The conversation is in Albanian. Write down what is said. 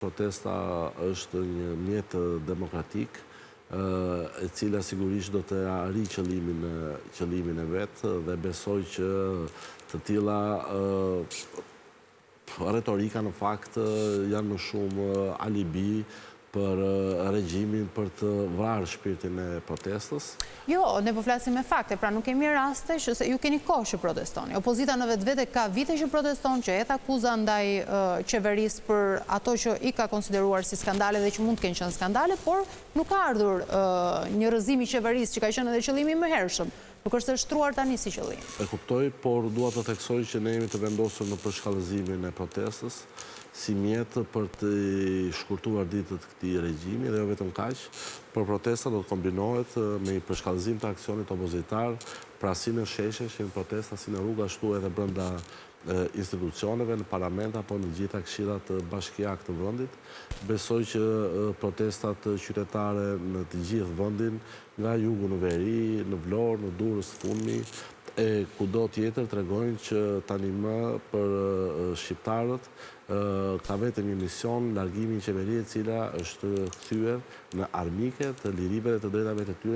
Protesta është një mjet demokratik, e cila sigurisht do të arrijë qëllimin qëllimin e vet dhe besoj që të tilla retorika në fakt janë më shumë alibi për regjimin për të vrarë shpirtin e protestës. Jo, ne po flasim me fakte, pra nuk kemi raste që se ju keni kohë që protestoni. Opozita në vetvete ka vite që proteston, që hedh akuza ndaj qeverisë për ato që i ka konsideruar si skandale dhe që mund të kenë qenë skandale, por nuk ka ardhur një rrëzim i qeverisë që ka qenë edhe qëllimi i mëhershëm. Nuk është se është shtruar tani si qëllim. E kuptoj, por dua të theksoj që ne jemi të vendosur në përshkallëzimin e protestës si mjet për të shkurtuar ditët këtij regjimi dhe jo vetëm kaq, por protesta do të kombinohet me një përshkallëzim të aksionit opozitar, pra si në sheshe, si në protesta, si në rrugë ashtu edhe brenda institucioneve, në parlament apo në gjitha këshillat bashkiakë të vendit. Besoj që protestat qytetare në të gjithë vendin, nga jugu në veri, në Vlorë, në Durrës së fundmi, e kudo tjetër tregojnë që tani më për shqiptarët ka vetëm një mision, largimi i një qeverie e cila është kthyer në armike të lirive dhe të drejtave të tyre.